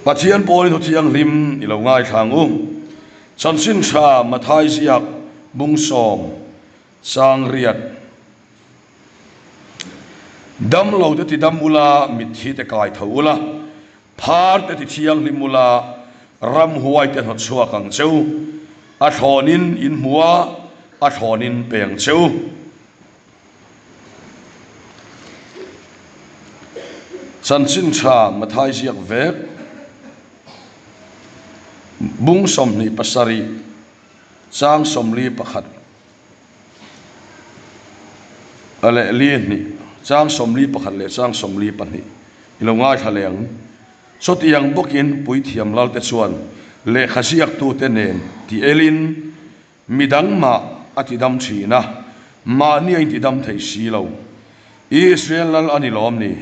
Pathian pawlin thu thianghlim i lo ngaithla ang u. Chanchin tha Mathai ziak bung sawm chang riat. Dam lo te ti dam ula, mitthi te kai tho ula, phar te ti thianghlim ula, ramhuai te hnawt chhuak ang che u. A thlawnin in hmu a, a thlawnin pe ang che u. Chanchin tha Mathai ziak vek bung 27 chang 41 leh li hnih chang 41 leh chang 42 i lo ngaithla leh ang. Chutiang bawkin puithiam lalte chuan lehkha ziaktute nen ti elin Midang mah a tidam thin a, mahni a intidam thei si lo. Israel lal a ni lawm ni?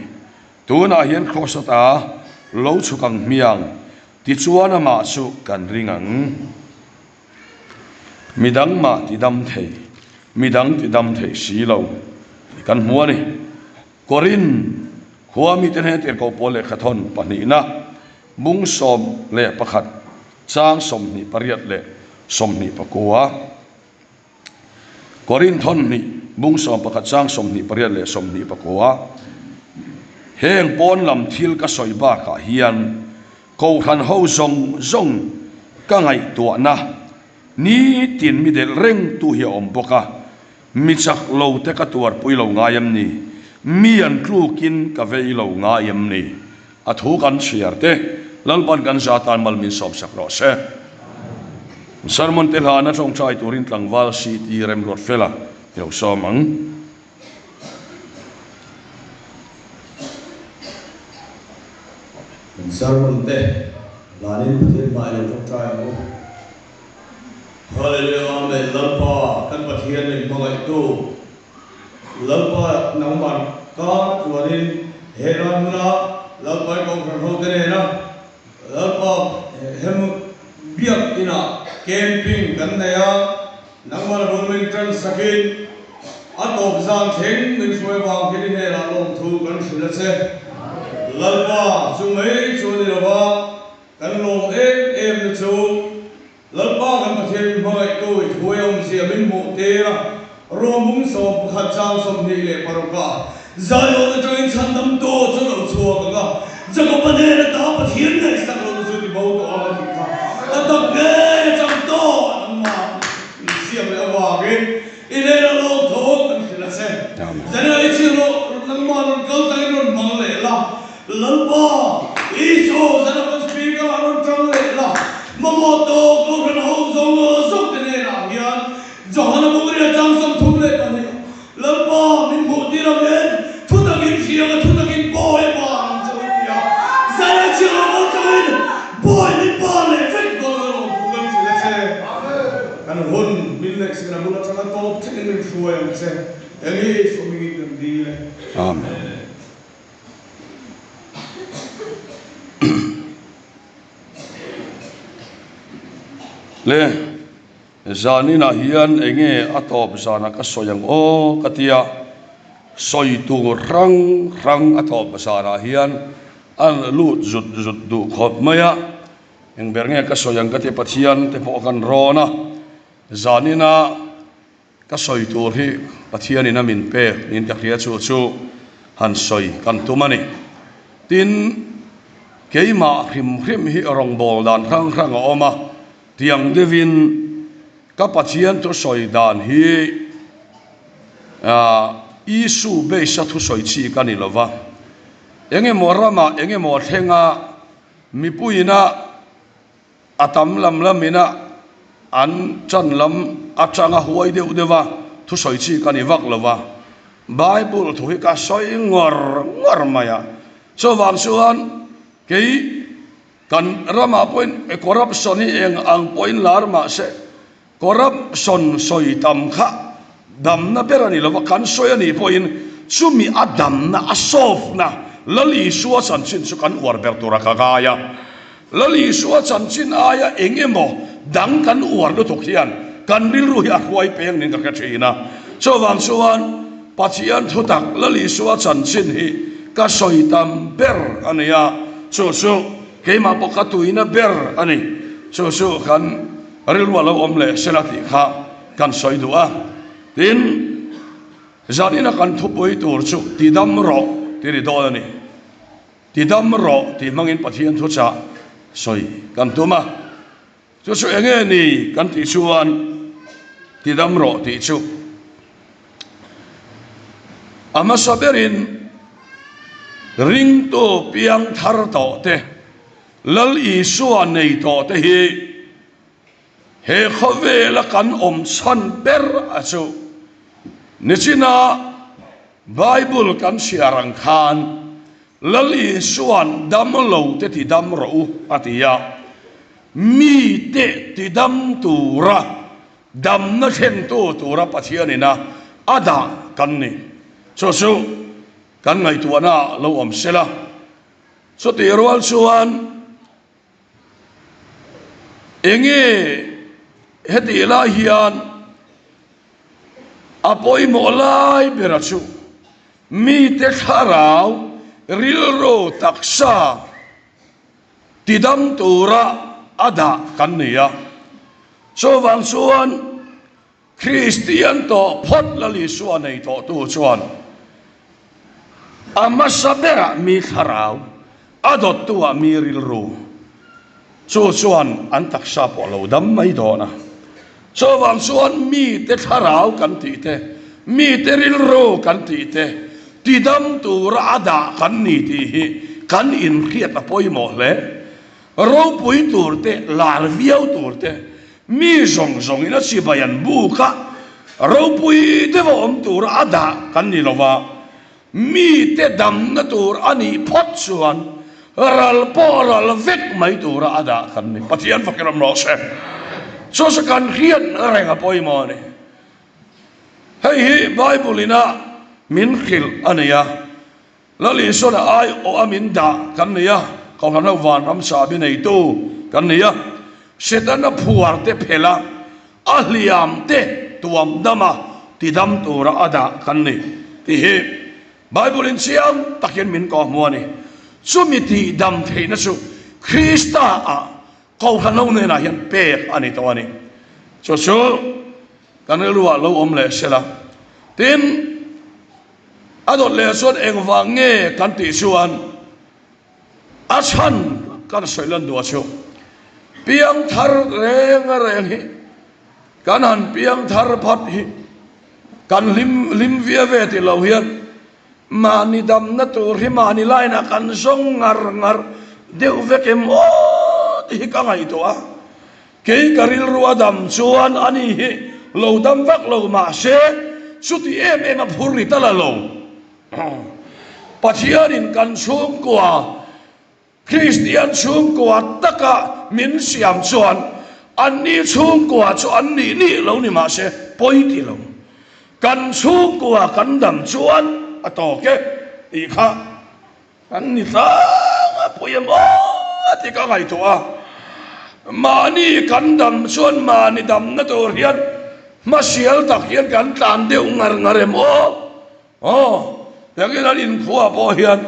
Tunah hian Kraws ata lo chhuk ang hmiang, tichuan amah chu kan ring ang. Midang mah tidam thei, midang tidam thei si lo tih kan hmu a ni. Korin khua mite hnen tirhkoh pawl lehkhathawn pahnihna bung 11 chang 28 leh 29. Korin thawn hnih bung 11 chang 28 leh 29. Heng pawn lam thil ka sawi bakah hian Kohhran ho zawng zawng ka ngaihtuahna nitin mi delh rengtu hi a awm bawk a. Mi chak lo te ka tuarpui lo ngai em ni? Mi an tlukin ka vei lo ngai em ni? A thu kan chhiar te, Lalpan kan za tan mal min sawmsak rawh se. Sermon te hlana tawngtai turin tlangval CT Remruat Fela i lo sawm ang. Kan sermon te hlanin Pathian hmai lo tawngtai ang u. Hallelujah Amen Lalpa kan Pathian min hmangaihtu Lalpa nangmah kar tluanin he ran hmuna Lalpa i kohhran ho te nena Lalpa hem biak inah camping kan nei a nangmah bul min tan sakin a tawp zan thleng min hruai vang hian i hnenah lawmthu kan hrilh a che Lalpa chu mai chu a ni lova Kan lawm em em na chu Lalpa kan Pathian min hmangaihtu i thuai awmzia min hmuh tir a, Rom bung 11 chang 26 ah Zion atangin chhandamtu chu lo chhuak ang a, Jakob-a hnen ata Pathian ngaihsak lohna chu ti bo tawh ang a tih kha a tak ngei a chang tawh nangmah min siam leh avangin i hnena lawm tho kan hrilh a che. Zanah i chhiar rawh, nangmah rawn kal tangin rawn hmang leh la, Lalpa, Isu zan a kan speaker ah rawn tang leh la, mamawh tawk Kohhran ho zawng zawng te hnenah hian Johana Bungria chang 32 ah Lalpa min hmuh tir ang em, thu takin hriang a thu takin bawi a par ang che u tia zan a chhiar ang awm tangin bawi min par leh vek dawn a lawm thu kan hrilh a che. Kan hun min leh sin a bul atanga tawp thlengin min hruai ang che. Eng Isu hmingin kan dil e. Amen. Le zaninah hian enge a tawp zana ka sawi ang aw ka tia sawi tur hrang hrang a tawp zanah hian a lut zut zut duh khawp mai a eng ber nge ka sawi ang ka tia Pathian te pawh kan rawn a zaninah Ka sawi tur hi Pathianin a min pek niin ka hria chu chu han sawi kan tum a ni. Tin, keimah hrim hrim hi rawngbâwl dan hrang hrang a awm a, tiang deuhin ka Pathian thusawi dan hi issue base a thusawi chi ka ni lo va, eng emaw ramah eng emaw thlenga mipuiina A tam lam lamin a an chan lam atanga huai deuh deuh a, thusawi chi ka ni vak lo va, Bible thu hi ka sawi ngawr ngawr mai a, chuvang chuan kei kan ramah pawhin corruption hi eng ang pawhin lar mah se corruption sawi tam kha damna ber a ni lo va, kan sawi a nih pawhin chumi a damna a solve na Lal Isua chanchin chu kan uar ber tura ka ngai a, Lal Isua chanchin aia eng emaw dang kan uar lutuk hian kan rilru hi a hruai peng niin ka hre thin a, chuvang chuan Pathian thutak Lal Isua chanchin hi ka sawi tam ber a ni a, chu chu. keimah pawh ka tuina ber a ni. Chu chu kan rilru a lo awm leh sela tih kha kan sawi duh a. Tin, zanina kan thupui tur chu tidam rawh tih a ni dawn a ni. Tidam rawh tih hmangin Pathian thuchah sawi kan tum a. Chu chu eng nge ni kan tih chuan tidam rawh tih chu a hmasa berin ringtu piang thar tawh te, Lal Isua nei tawh te hi he khawvela kan awm chhan ber a chu nichina Bible kan chhiar ang khan Lal Isua'n dam lo te ti dam rawh u a ti a, mi te ti dam tura damna thlentu tura Pathianin a a dah kan ni. Chu chu kan ngaihtuahna ah lo awm sela. Chutih rual chuan enge hetih lai hian a pawimawh lai bera chu Mite thlarau rilru taksa tidam tura a dah kan ni a. Chuvang chuan Kristian tawh phawt Lal Isua nei tawhtu chuan a hmasa berah mi thlarau, a dawttuah mi rilru, Chu chuan an taksa pawh lo dam mai dawn a. Chuvang chuan mite thlarau kan tih te, mite rilru kan tih te, tidam tura a dah kan ni tih hi kan inhriat a pawimawh hle. Ropui tur te, lar viau tur te, mi zawng zawngin a chibai an buk a, ropui deuha awm tura a dah kan ni lo va. Mite damna tur a nih phawt chuan ral pawh ral vek mai tura a dah kan ni. Pathian fakin awm rawh se. Chu chu kan hriat reng a pawimawh a ni. Hei hi Bible ina min hrilh a ni a. Lal Isuan a aiawh a min dah kan ni a. Kohhran ho vanram chahbi neitu kan ni a. Setana phuar te phelh a. A hliam te tuam dam a tidam tura a dah kan ni tih hi Bible in chiang takin min kawhhmu a ni. Chumi tihdam theihna chu Krista ah Kohhran ho hnenah hian pek a ni tawh a ni. Chu chu kan rilruah lo awm leh sela. Tin, a dawt leh chuan engvang nge kan tih chuan, A chhan kan sawi lan duh a chu, piang thar reng reng hi kan han piang thar phat hi kan hlim hlim via ve ti lo hian mahni damna tur hi mahni line ah kan zawng ngar ngar deuh vek em aw tih hi ka ngaihtuah a, kei ka rilru a dam chuan ani hi lo dam vak lo mahse chuti em em a phur ri ta la lo. Pathianin kan chhungkua, Kristian chhungkua taka min siam chuan anni chhungkua chu an nih nih lo ni mahse pawi ti lo. Kan chhungkua kan dam chuan a tawk e tih kha kan ni tlang a pui em aw tih ka ngaihtuah a. Mahni kan dam chuan mahni damna tur hian hmasial tak hian kan tlan deuh ngar ngar em aw. Aw, tiangin an inkhua pawh hian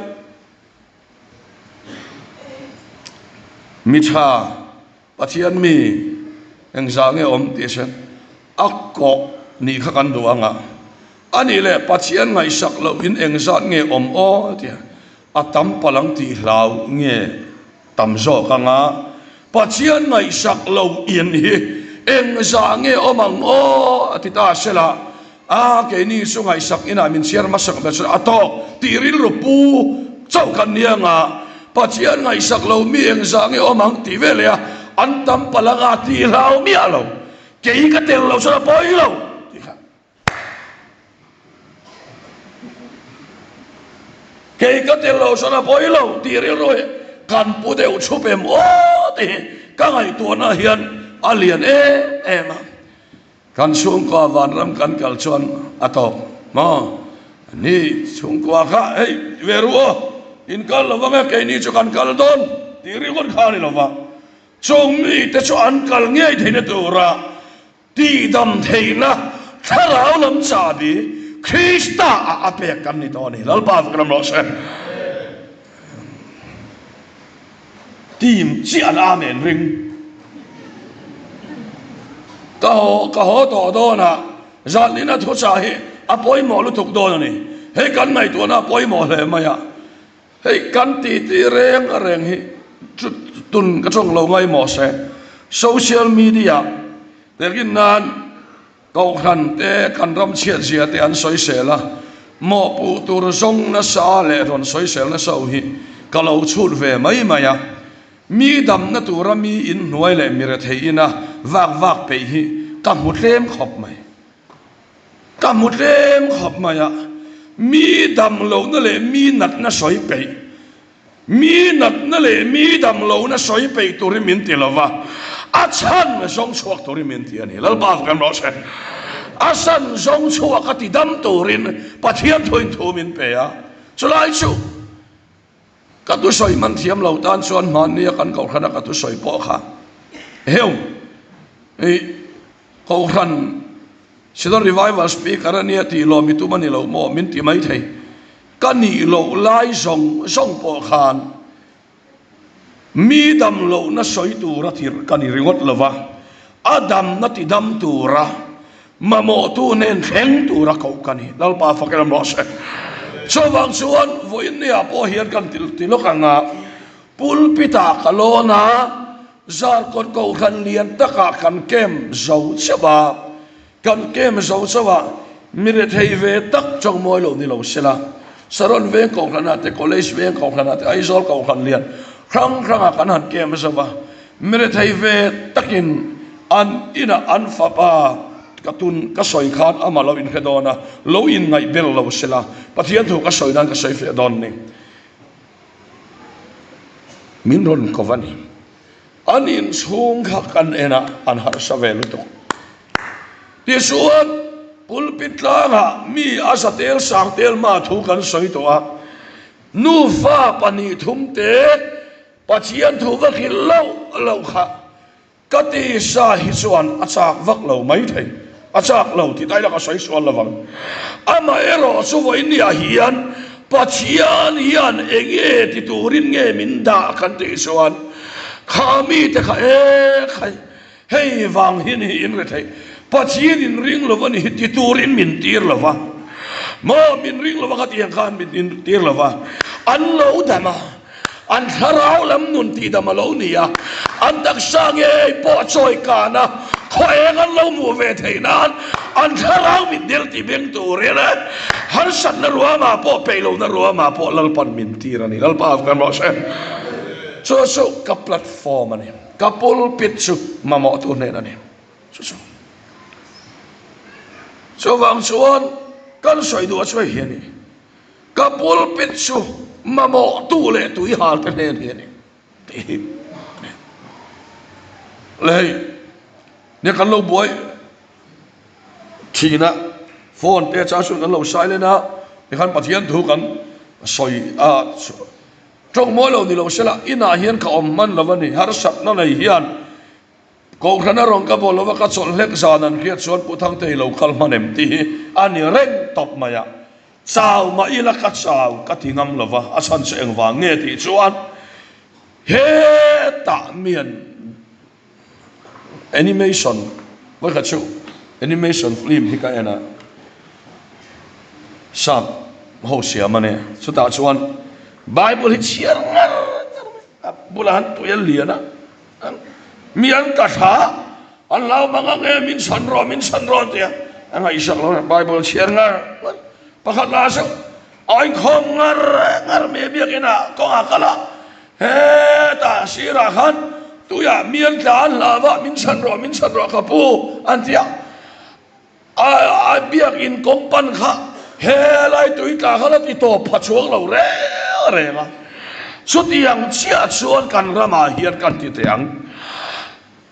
mi tha Pathian mi engzah nge awm tih hriat a kawh nih kha kan duh ang a, a nih leh Pathian ngaihsak loh in engzat nge awm aw tia a tam palh ang tih hlau nge Tam zawk anga Pathian ngaihsak lo in hi engzah nge awm ang aw a ti ta sela, a keini chu ngaihsak inah min chhiar hmasak ber chuan a tawk tih rilru pu chauh kan ni anga Pathian ngaihsak lo mi engzah nge awm ang tih veleh a an tam palh anga tih hlau miah lo kei ka tel lo chuan a pawi lo tih kha. Kei ka tel lo chuan a pawi lo tih rilru hi kan pu deuh chhup em aw tih hi ka ngaihtuahna hian a lian em em a. Kan chhungkua vanram kan kal chuan a tawk maw? Ni chhungkua kha hei ve ru aw, in kal lo vang e keini chu kan kal dawn tih ringawt kha a ni lo va. Chung mite chu an kal ngei theihna tura Tihdam theihna thlarau lam chahbi Krista ah a pek kan ni tawh a ni. Lalpa fak ram rawh se. Team chiah an Amen ring. Ka haw ka haw tawh dawn a, zanlina thuchah hi a pawimawh lutuk dawn a ni. Hei kan ngaihtuahna a pawimawh hle mai a, hei kan titi reng reng hi chu tun ka tawng lo ngaimawh se. Social media terkin nan Kohhran te kan ram chhiat zia te an sawisel a, mawhpuh tur zawng nasa leh rawn sawisel nasa ho hi ka lo chhut ve mai mai a. Mi damna tura mi inhnuai leh mi rethei ina vak vak peih hi ka hmu tlem khawp mai. Ka hmu tlem khawp mai a, mi dam lohna leh mi natna sawi peih Mi natna leh mi damlohna sawi peih turin min ti lova, a chhan zawng chhuak turin min ti a ni. Lalpa fak em rawh se. A san zawng chhuak a ti dam turin Pathian thuin thu min pe a. Chulai chu ka thusawi hman thiam lo tan chuan hmannia kan kohhrana ka thusawi pawh kha heu i kohhran Shillong Revival Speaker a nia tih lawm i tum a ni lo maw min ti mai thei. Ka nih loh lai zawng zawng pawh khan mi dam lohna sawi tura tirh ka ni ringawt lo va, a damna ti dam tura mamawhtu hnen thleng tura koh ka ni. Lalpa fak em rawh se. Chuvang chuan vawiinniah pawh hian kan ti lawk ang a, pulpit-ah ka lawn a, Zarkawt Kohhran lian takah kan camp zo chauh a, Kan kem zo chauh a, mi rethei ve tak chawng mawi lo ni lo sela, Saron veng kohhranah te, College veng kohhranah te, Aizawl kohhran lian hrang hrangah kan han kem zo a, mi rethei ve takin an inah an fapa ka tun ka sawi khan amah lo inhre dawn a, lo inngaih ber lo sela, Pathian thu ka sawi nan ka sawi fiah dawn ni. Min rawn ko va ni. An inchhung kha kan en a, an harsa ve lutuk. Tichuan, pulpit tlangah mi a za tel sang tel hma thu kan sawi tawh a, nufa 2 te Pathian thu va hrilh loh loh kha ka tisa hi chuan a chak vak lo mai thei, a chak lo tih daih la ka sawi sual lo vang. Amaherawh chu vawinia hian Pathian hian eng nge ti turin nge min dah kan tih chuan kha mite kha e khai Hei vang hi ni in retheih Pathian in ring lo a ni hi ti turin min tir lo va, maw min ring lo va kha tiang khan min in tir lo va, an lo dam a, an thlarau lam nun tih dam a lo ni a, an taksa ngei pawh chawi kan a, khaw eng an lo hmuh ve theih nan an thlarau mit del ti beng turin harsatna ruamah pawh peih lohna ruamah pawh Lalpan min tir a ni. Lalpa kan rawh se. Chu chu ka platform a ni. Ka pulpit chu mamawhtu hnen a ni. Chu chu. Chuvang chuan kan sawi duh a chu hei hi a ni. Ka pulpit chu mamawhtu leh tuihalte hnen hi a ni tih hi a ni. Le hei, nia kan lo buai thin a, phone te chang chuan kan lo silent a, tikhan Pathian thu kan sawi a. Tawng mawi lo ni lo sela, inah hian ka awm hman lo a ni. Harsatna nei hian Kohhran a rawn ka bawl lo va, ka chawlh hlek zan an hriat chuan Pu Thangtei lo kal hman em tih hi a ni reng tawp mai a. Chau mah ila ka chau ka ti ngam lo va, a chhan chu engvang nge tih chuan hetah mian Animation vawikhat chu animation film hi ka en a, sap ho siam a ni. Chutah chuan Bible hi chhiar ngar ngar mai, a bulah han tui a lian a, mi an ka thla a, an hlau mang ang e, min chhan rawh, min chhan rawh an ti a, a ngaihsak lo a, Bible chhiar ngar ngar. Pakhat lah chu A inkhawm ngar ngar mai a biakinah kawngah kal a, hetah sirah khan tuiah mi an tla an hlau a, min chhan rawh, min chhan rawh ka pu an ti a, a biakin kawng pan kha helai tui tla khan a ti tawp pha chhuang lo reng reng a, chutiang chiah chuan kan ramah hian kan ti teh ang.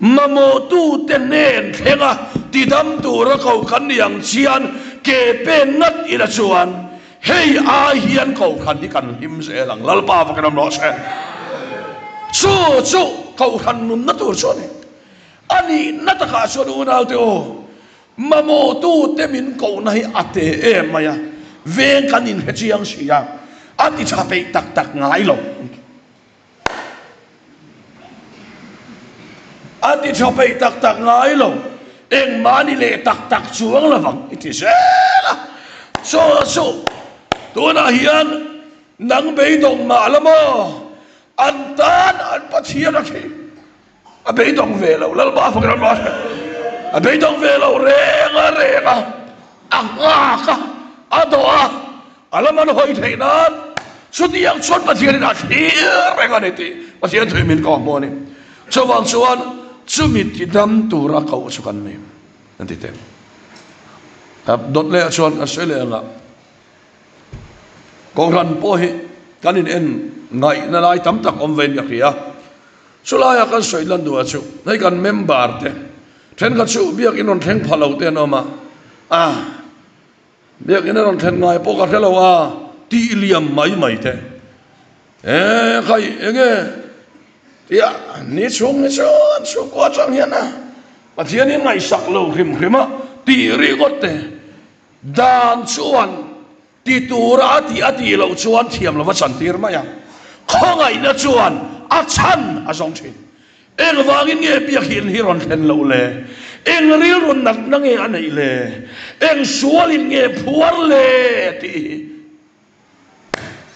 Mamawhtute hnen thlenga tidam tura ko kan ni ang chian ke pen ngat ila chuan hei ai hian kohhran hi kan hlim zel ang. Lalpa va kan awm rawh se. Chu chu kohhran nunna tur chu a ni. A nihna takah chuan unaute aw, mamawhtute min kohna hi a te em mai a, veng kan inhre chiang si a, a ti tha peih tak tak ngai lo. A ti tha peih tak tak ngai lo, engmah ni leh tak tak chuang lovang i ti zel a. Chaw chu tunah hian nang beidawng mah la maw? An tan an Pathian a khi a beidawng ve lo, Lalpa fak ram rawh se. A beidawng ve lo reng a reng a, a nghak a, a dawh a, a lam an hawi theih nan chutiang chuan Pathianin a thlir reng a ni tih Pathian thuin min kawng hmu a ni. Chuvang chuan chumi tidam tura koh chu kan ni an ti teh. Dawt leh chuan kan sawi leh ang a. Kohhran pawh hi kan in en ngaihna lai tam tak awm vein ka hria. Chulaia kan sawi lan duhah chu hei kan member te thenkhat chu biakin rawn thleng pha lo te an awm a, a biakin a rawn thlen ngai pawh ka hre lo a tih liam mai mai te e khai enge tia ni chhung hi chuan chhungkua atang hian a Pathianin ngaihsak lo hrim hrim a tih ringawt te. Dan chuan ti tura a tih a tih loh chuan thiam lova chantir mai a, khawngaihna chuan a chhan a zawng thin. Engvangin nge biakhin hi rawn thlen loh le? Eng rilru natna nge a neih le? Eng sualin nge phuar le? tih hi.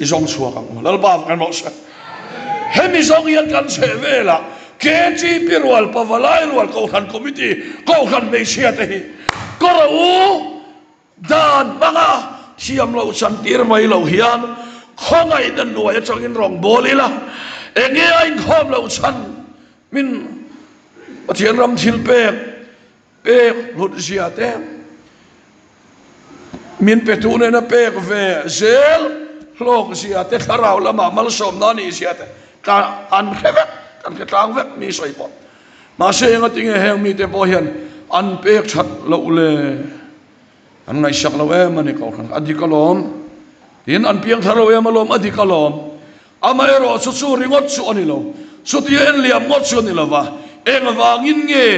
I zawng chhuak ang u. Lalpa kan rawh se. Hemi zawng hian kan chheh velah KTP rual, Pavalai rual, Kohhran Committee, Kohhran hmeichhia te hi ka ro u dan hmanga thiam loh chantir mai loh hian khawngaihna hnuai atangin rawngbâwl ila, enge a inkhawm loh chhan min Pathian ram thil pek Pek hlut zia te min petu nena pek ve zel hlawk zia te thlarau lamah malsawmna anih zia te ka an hre vek, kan hre tlang vek mi sawi pawh. Mahse engati nge heng mite pawh hian an pek that loh le? An ngaihsak lo em a ni kohhran a dik alawm. Tin an piang thar lo em alawm a dik alawm. Amaherawh chu chu ringawt chu a ni lo. Chutia en liam ngawt chu a ni lo va. Engvangin nge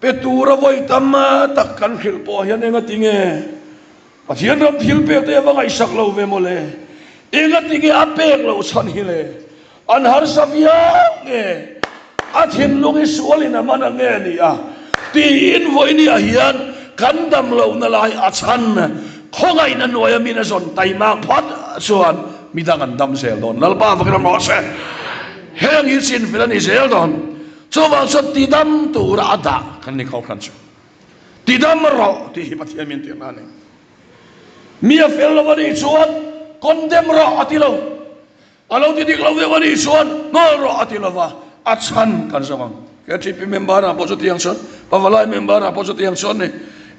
pe tura vawi tam tak kan hrilh pawh hian engati nge Pathian ram thil pek te a va ngaihsak lo ve maw le? Engati nge a pek loh chhan hi le? An harsa viau nge? A thinlung hi sualin a man ang nge ni a? Tiin vawinia hian kan dam lohna lai a chhan khawngaihna hnuaia min a zawn taimak phawt chuan midang an dam zel dawn. Lalpa vakin ram rawh se. Heng hi chinfel a ni zel dawn. Chuvang chuan tidam tura a dah kan ni kohhran chu. Tidam rawh tih hi Pathian min tirhna a ni. Mi a fel lo a nih chuan condemn rawh a ti lo. A lo ti dik lo deuh a nih chuan hnawl rawh a ti lo va, a chhan kan zawng ang. KTP member ah pawh chutiang chuan, Pavalai member ah pawh chutiang chuan ni.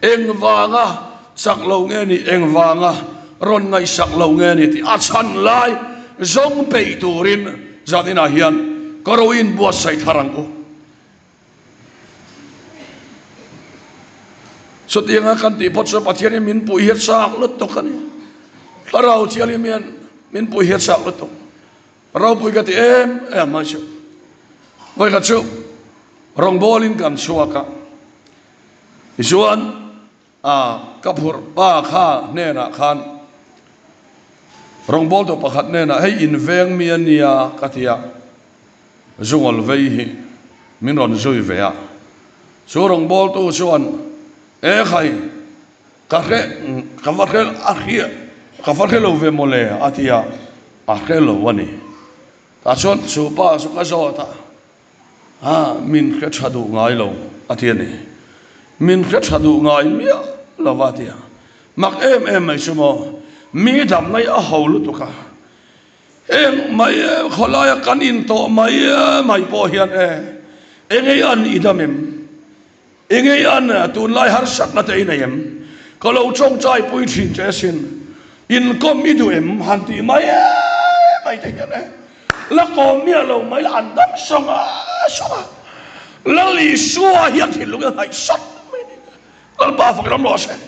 Engvanga chak lo nge ni, engvanga rawn ngaihsak lo nge ni tih a chhan lai zawng peih turin zaninah hian ka ro inbuatsaih thar ang u. Chutianga kan tih phawt chuan Pathianin min puih hiat chak lutuk a ni. Thlarau Thianghlim hian min puih hiat chak lutuk. Ropui ka ti em em mai chu. Vawikhat chu rawngbawlin kan chhuak a, tichuan a ka phurh pa kha hnenah khan rawngbawltu pakhat hnenah hei inveng mi a nia ka ti a. Zungawl vei hi min rawn zui ve a, chu rawngbawltu chuan, E khai, ka hre, ka va hre, a hria, ka va hre lo ve maw le, a ti a, a hre lo a ni. Tah chuan chu pa chu ka zawt a, A, min hre tha duh ngai lo, a ti a ni. Min hre tha duh ngai miah lo va, a ti a. Mak em em mai chu maw, mi damna hi a ho lutuk a. Eng mai e, khawlaia kan intawh mai mai pawh hian e, engei an i dam em? Engei an tunlai harsatna te i nei em? Ka lo tawngtai pui thin che asin, inkawm i duh em? Han tih mai mai te hian e, la kawm miah lo mai la an dam sawng a sawng a, Lal Isua hian thinlung i ngaihsak mai ni. Lalpa fak ram rawh se.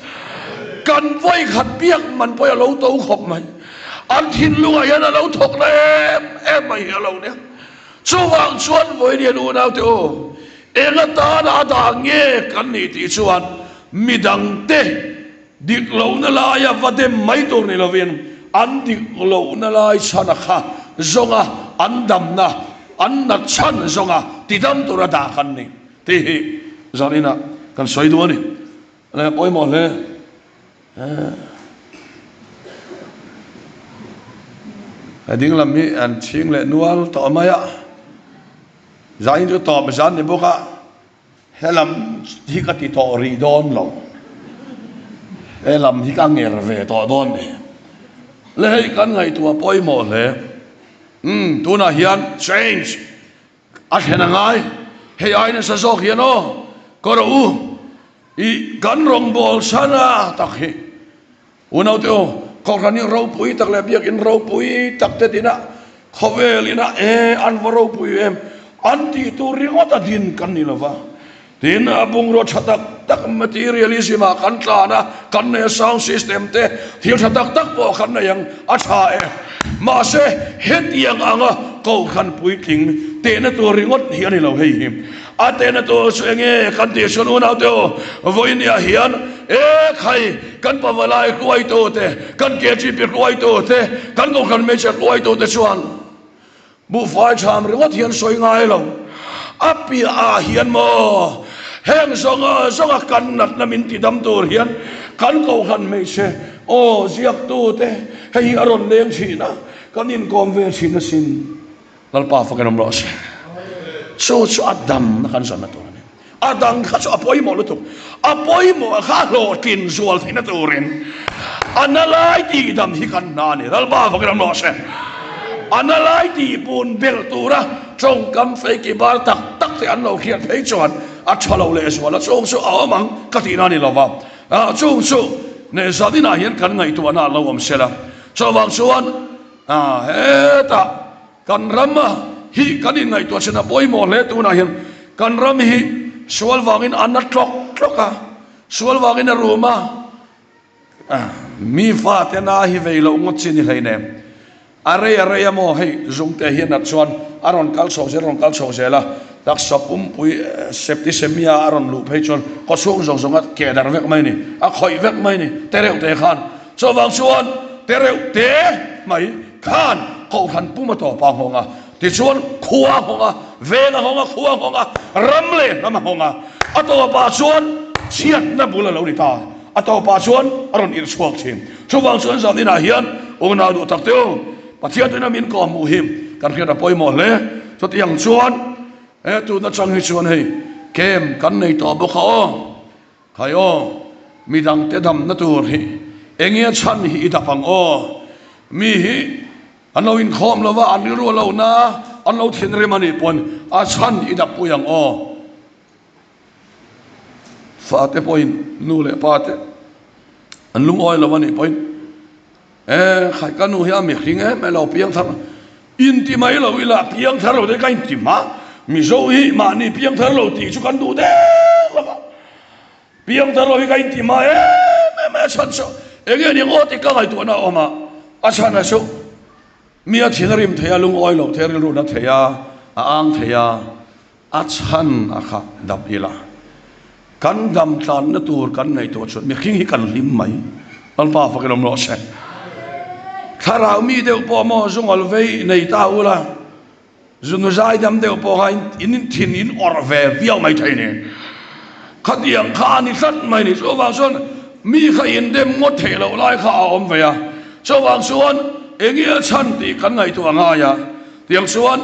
Kan vawi khat biak man pawh hi a lo to khawp mai. An thinlungah hian a lo thawk na em em mai hi a lo nia. Chuvang chuan vawi lian unaute aw, eng atana a dah nge kan nih tih chuan midangte dik lohna laia va dem mai tur ni lovin an dik lohna lai chhana kha zawnga an damna. an nat chhan zawnga tidam tura dah kan ni tih hi zaninah kan sawi duh a ni. A pawimawh hle. A ding lam hi an chhing leh nual tawh mai a, zain chu tawp zan ni bawk a, he lam hi ka ti tawh rih dawn lo, he lam hi ka nger ve tawh dawn ni. Le hei kan ngaihtuah pawimawh hle, umm tunah hian change A thlen a ngai, hei ai nasa zawk hian aw, ka rawh u, i kan rawngbâwl sana tak hi. Unaute aw, Kohhran hi ropui tak leh biakin ropui tak te tina khawvel ina e an va ropui em an tih tur ringawt a din kan ni lova. Tin, a bungraw tha tak tak materialism ah kan tlan a, kan nei a sound system te, thil tha tak tak pawh kan nei ang, a tha e. Mahse, hetiang anga kohhran puitling tehna tur ringawt hi a ni lo hei hi. A tehna tur chu enge kan tih chuan unaute aw, vawinia hian e khai kan pavalai hruaitu te, kan KGP hruaitu te, kan kohhran hmeichhe hruaitu te chuan, Buhfai chham ringawt hian sawi ngai lo. A piah ah hian maw heng zawnga zawnga kan natna min ti dam tur hian kan kohhran hmeichhe aw ziaktu te hei hi a rawn leng thin a, kan inkawm ve thin asin. Lalpa fakin awm rawh se. Chu chu a damna kan zawnna tur a ni. A dang kha chu a pawimawh lutuk. A pawimawh kha hlawhtlin zual theihna turin a na lai tihdam hi kan hna a ni. Lalpa fakin awm rawh se. A na lai tihpun belh tura tawngkam feiki bar tak tak te an lo hriat phei chuan a tha lo leh zual a, chung chu a awm ang ka tihna a ni lo va. Chung chu Nehzadinah hian kan ngaihtuahna a lo awm sela. Chuvang chuan hetah. Kan ram hi kan inngaihtuah chin a pawimawh hle tunah hian kan ram hi sual vangin a na tlawk tlawk a, sual vangin a rum a, mi fate na hi vei loh ngawt chi ni hleinem. A rei a rei a maw hei zungte hi a nat chuan a rawn kal chho zel a rawn kal chho zel a, taksa pumpui septicemia a rawn luh phei chuan kawchhung zawng zawng a keh darh vek mai a ni, a khawih vek mai a ni tereuh te khan. Chuvang chuan tereuh te mai khan Kohhran pum a tawp a nghawng a, tichuan khua a nghawng a, veng a nghawng a, khua a nghawng a, ram leh hnam a nghawng a, a tawpah chuan chhiatna bul a lo ni ta, a tawpah chuan a rawn irh chhuak thin. Chuvang chuan zan inah hian unau duh tak teu Pathian tuna min kawh hmuh hi kan hriat a pawimawh hle. Chutiang chuan he tuna chang hi chuan hei camp kan nei tawh bawk a aw. Khai aw, midangte damna tur hi enge a chhan hi i dap ang aw. Mi hi an lo inkhawm lo va, an rilru a lo na, an lo thinrim a nih pawn a chhan i dap pui ang aw. Fate pawhin nu leh pa te an lungawi lo a nih pawhin e khai ka nu hi a mihring em e lo piang thar inti mai lo ila piang thar lo te ka inti hma Mizo hi mahni piang thar lo tih chu kan duh deuh lova piang thar lo hi ka inti hma em em a chhan chu enge ni aw tih ka ngaihtuahna a awm a a chhan a chu mi a thin a rim thei a lungawi lo thei a rilru na thei a a ang thei a A chhan a kha dap ila, kan dam tlanna tur kan ngaihtuah chuan mihring hi kan hlim mai. Lalpa fakin awm rawh se. Thlarau mi deuh pawh maw zungal vei nei ta ula, zunu zai dam deuh pawh kha in thin in awrh ve viau mai thei ni. Khatiang kha a ni tlat mai ni. Chuvang chuan mi kha indem ngawt theih loh lai kha a awm ve a. Chuvang chuan enge a chhan tih kan ngaihtuah ngai a. Tiang chuan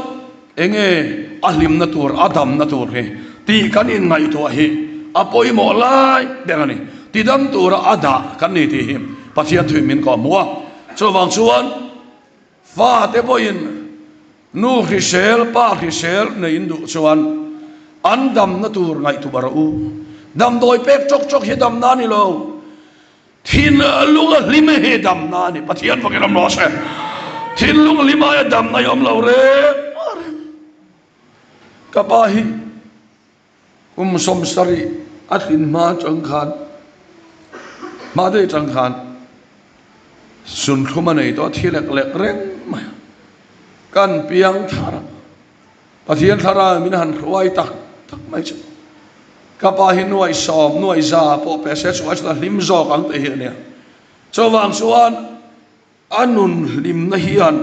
Enge a hlimna tur, a damna tur hi tih kan inngaihtuah hi a pawimawh lai ber a ni. Tidam tura a dah kan ni tih hi Pathian thuin min kawh hmu a. Chuvang chuan fate pawhin nu hrisel, pa hrisel neiin duh chuan an damna tur ngaihtuah rawh u. Damdawi pek chawk chawk hi damna a ni lo. Thinlung a hlim hi damna a ni. Pathian fakin awm rawh se. Thinlung hlim aia damna i awm lo reng reng. Ka pa hi kum 70 a tlin hma atang khan, hma daih atang khan sunthlum a nei tawh a, thi lek lek reng mai a. Kan piang thar a. Pathian thlarau min han hruai tak tak mai chu ka pa hi nuaih sawm, nuaih za pawh pe se chu a chuan a hlim zawk ang tih hi a nia. Chuvang chuan a nun hlimna hian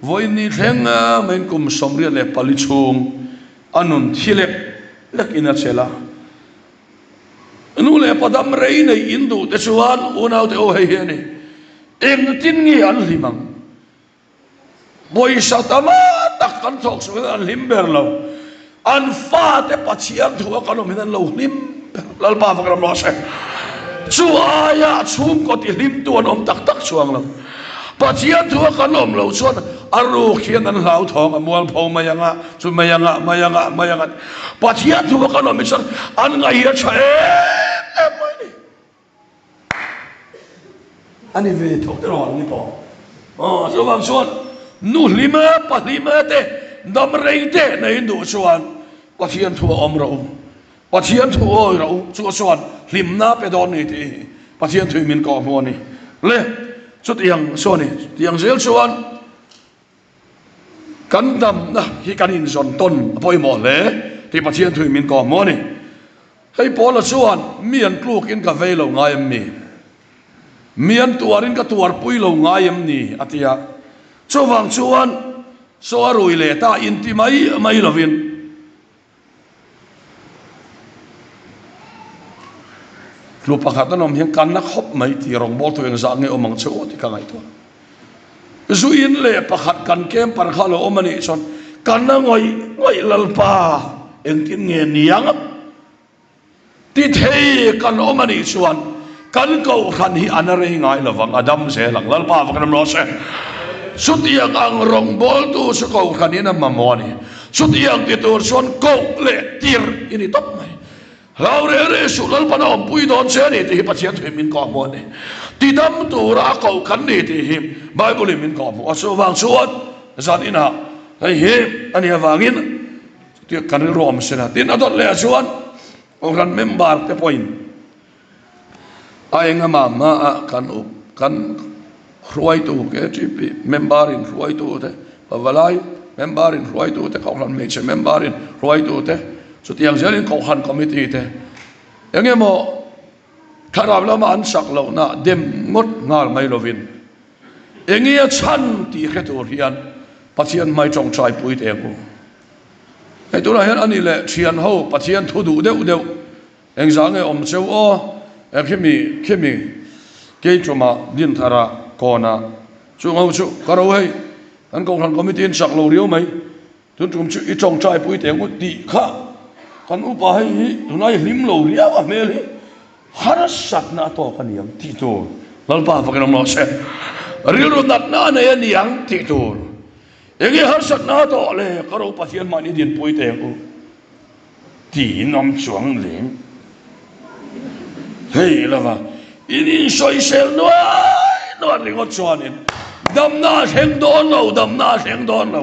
Vawiin ni thleng maiin kum 84 chhung a nun thi lek lek in a chelh a. Nu leh pa dam rei nei in duh te chuan unaute aw hei hi a ni. Engtin nge an hlim ang? Pawisa tam tak kan thawk chhuah hian an hlim ber lo. An fate Pathian thu a kan awm hian an lo hlim ber. Lalpa fak ram rawh se. Chu aia chhungkaw ti hlimtu an awm tak tak chuang lo. Pathian thu a kan awm loh chuan a ruk hian an hlauthawng a mualpho mai anga, chu mai anga, mai anga, mai anga. Pathian thu a kan awm hi chuan an ngaih hi a tha em em mai a ni. A ni ve tho te rawn ni tawh. Aw chuvang chuan nu hlim a, pa hlim a te, dam rei te nei duh chuan Pathian thu a awm rawh u. Pathian thu awi rawh u. Chu chuan hlimna pe dawn ni tih hi Pathian thu in min kawh hmu a ni. Le chutiang chu a ni. Tiang zel chuan Kan damna hi kan inzawn tawn a pawimawh hle tih Pathian thuin min kawh hmu a ni. Hei Paula chuan, Mi an tlukin ka vei lo ngai em ni? Mi an tuarin ka tuarpui lo ngai em ni? a ti a. Chuvang chuan saw a rui leh ta inti mai mai lovin, Tlu pakhat an awm hian kan na khawp mai tih rawngbawltu engzah nge awm ang che aw tih ka ngaihtuah. Zu in leh pakhat kan camper kha lo awm a nih chuan ka na ngawih ngawih Lalpa engtin nge niang Ti thei kan awm a nih chuan kan kohhran hi a na rei ngai lo vang, a dam zel ang. Lalpa va kan awm rawh se. Chutiang ang rawngbawltu chu kohhran in a mamawh a ni. Chutiang ti tur chuan koh leh tirh i ni tawp mai. Hlau reh reh suh, Lalpan a awmpui dawn che a ni tih hi Pathian thuin min kawhhmuh a ni. Ti dam tura a koh kan ni tih hi Bible in min kawhhmuh a. Chuvang chuan zan inah hei hi a nih avangin Chutia kan rilru awm sela tin a dawt leh ah chuan Kohhran member te pawhin a engama hma ah kan up kan hruaitu KTP member in hruaitu te Pavalai member in hruaitu te Kohhran hmeichhe member in hruaitu te chutiang zelin Kohhran committee te engemaw thlarau lama an chak lohna dem ngawt nghal mai lovin Enge a chhan tih hre tur hian Pathian hmai tawngtai pui teh ang u. Hei tunah hian ani leh thian ho Pathian thu duh deuh deuh engzah nge awm cheu aw e khimi khimi Keiṭuma Dinthara kawnah chung ho chu ka ro hei kan Kohhran Committee in chak lo riau mai. Tun tum chu i tawngtai pui teh ngut tih kha kan upa hei hi tunlai hlim lo riau a hmel hi harsatna a tawk a ni ang tih tur Lalpa fakin awm rawh se. Rilru natna a nei a ni ang tih tur enge harsatna a tawh le ka ro Pathian mahni dinpui teh ang u. Tiin awm chuang lem hlei lova in insawisel nuai nuai ringawt chuanin damna a thleng dawn lo, damna a thleng dawn lo.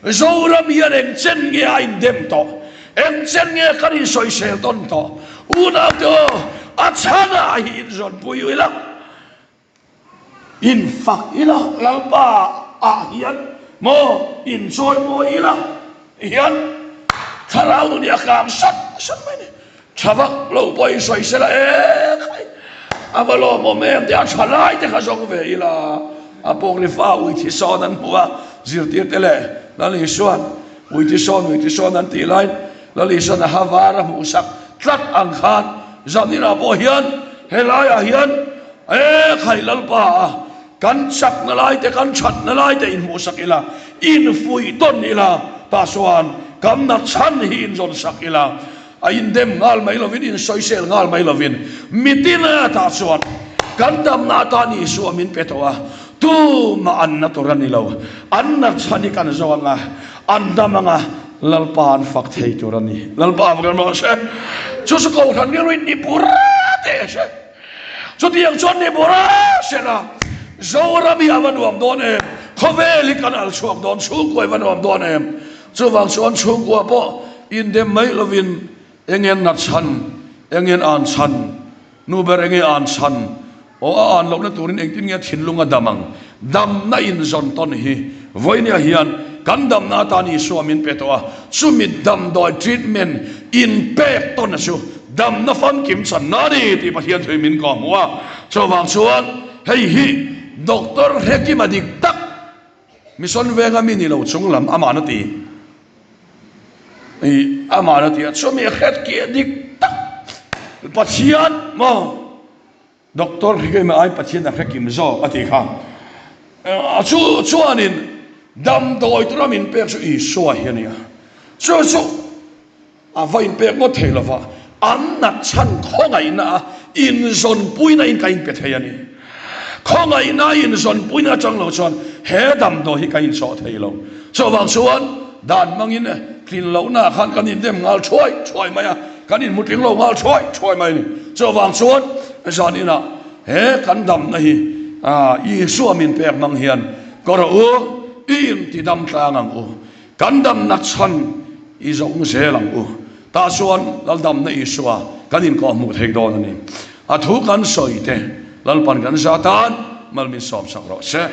Zoram hian eng chen nge a indem tawh, eng chen nge kan insawisel tawn tawh. Unaute aw, a chhanah hi inzawnpui ila. In fak ila Lalpa ah hian maw in chawi mawi ila hian thlarau nun hi a kang sat sat mai ni. Tha vak lo pawh in sawi sela e khai a va lawmawm em tih a tha lai te kha zawng ve ila a pawkri fa ui thi sawn an hmu a zirtir te leh Lal Isuan ui thi sawn ui thi sawn an tih laiin Lal Isuan a ha var a hmuh sak tlat ang khan zaninah pawh hian helaiah hian E khai Lalpa a, kan chakna lai te, kan thatna lai te inhmuhsak ila, infuih tawn ila, tah chuan kan na chhan hi inzawnsak ila, a indem nghal mai lovin, insawisel nghal mai lovin, mitin a tah chuan kan damna atan Isua min pe tawh a, tumah an na tur a ni lo, an na chhan hi kan zo ang a, an dam ang a, Lalpa an fak thei tur a ni. Lalpa fak rawh se. Chu chu Kohhran rilru in ni pur teh se. Chutiang chuan ni bawr a sela, Zoram hi a va nuam dawn em? Khawvel hi kan al chhuak dawn, chhungkua hi va nuam dawn em? Chuvang chuan chhungkua pawh indem mai lovin eng nat chhan, eng an chhan, nu ber enge an chhan, aw a an lohna turin engtin nge thinlung a dam ang? Damna inzawn tawn hi vawinia hian kan damna atan Isua min pe tawh a, chumi damdawi treatment inpek tawn chu damna famkim channa a ni tih Pathian thuin min kawhhmuh a. Chuvang chuan hei hi Doctor Hrekima dik tak. Mission venga mi ni lo chung lam aman a ti. I aman a ti a, chumi a hret ki a dik tak Pathian maw Doctor khi keimah ai Pathian a hre kim zawk a ti kha. A chu chuanin damdawi tura min pek chu Isua hi a ni a, chu chu A va inpek ngawt thei lova, an nat chhan khawngaihna a inzawnpuina in ka inpe thei a ni. Khawngaihna a inzawnpuina atang lo chuan he damdawi hi ka inchawh thei lo. Chuvang chuan dan hmangin tlin lohna ah khan kan indem nghal thuai thuai mai a, kan inhmu tling lo nghal thuai thuai mai a ni. Chuvang chuan zan inah he kan damna hi Isua min pek hmang hian ka rawh u, i intidam tlang ang u. Kan damna chhan i zawng zel ang u. Tah chuan Laldamna Isua kan inkawh hmuh thei dawn a ni. A thu kan sawi te Lalpan kan za tan mal min sawmsak rawh se.